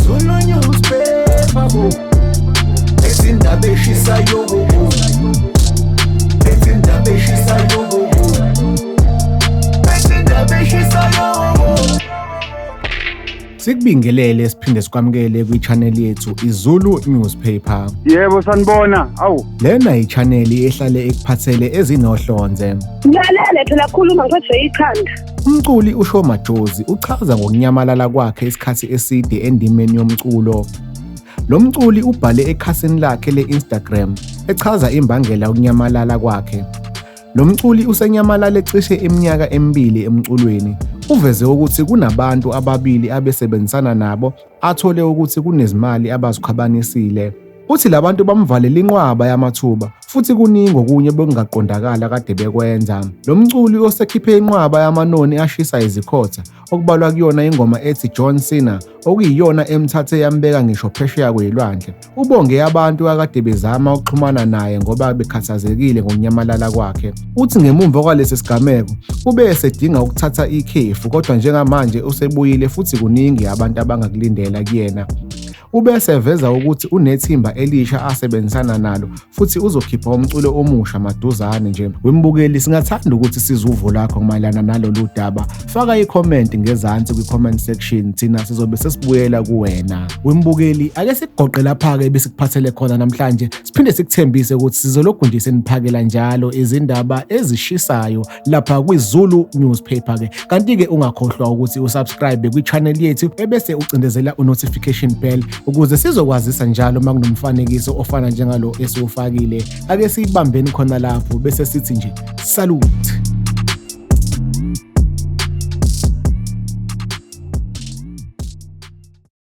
Zulu newspaper bo. Ezindaba eshisayo bo. Ezindaba eshisayo bo. Ezindaba eshisayo bo. Sikubingelele siphinde sikwamukele kwi-channel yethu iZulu Newspaper. Yebo sanibona. Awu. Lena i-channel ehlale ekuphathele ezinohlonze. Ngilalele phela khuluma ngiphethwe ikhanda. Umculi uSho Majozi uchaza ngokunyamalala kwakhe isikhathi eside endimeni yomculo. Lo mculi ubhale ekhasini lakhe le-Instagram echaza imbangela yokunyamalala kwakhe. Lo mculi usenyamalale cishe iminyaka emibili emculweni. Uveze ukuthi kunabantu ababili abesebenzisana nabo athole ukuthi kunezimali abazikhwabanisile. Uthi labantu bamvalela inqwaba yamathuba futhi kuningi okunye bekungaqondakala kade bekwenza. Lo mculi osekhiphe inqwaba yamanoni ashisa izikhotha okubalwa kuyona ingoma ethi John Cena okuyiyona emthathe yambeka ngisho phesheya kwezilwandle. Ubonge abantu akade bezama ukuxhumana naye ngoba bekhathazekile ngokunyamalala kwakhe. Uthi ngemumva kwalesi sigameko ube esedinga ukuthatha ikhefu kodwa njengamanje usebuyile futhi kuningi abantu abangakulindela kuyena. Ube eseveza ukuthi unethimba elisha asebenzisana nalo futhi uzokhipha umculo omusha maduzane nje. Wembukeli, singathanda ukuthi sizwe uvo lwakho mayelana nalolu daba. Faka i-comment ngezansi kwi-comment section, thina sizobe sesibuyela kuwena. Wembukeli, ake sikugoqe lapha-ke ebesikuphathele khona namhlanje, siphinde sikuthembise ukuthi sizolokhu nje seniphakela njalo izindaba ezishisayo lapha kwiZulu Newspaper ke. Kanti-ke ungakhohlwa ukuthi usubscribe kwi-channel yethu ebese ucindezela u-notification bell ukuze sizokwazisa njalo uma kunomfanekiso ofana njengalo esiwufakile. Ake siyibambeni khona lapho bese sithi nje salute.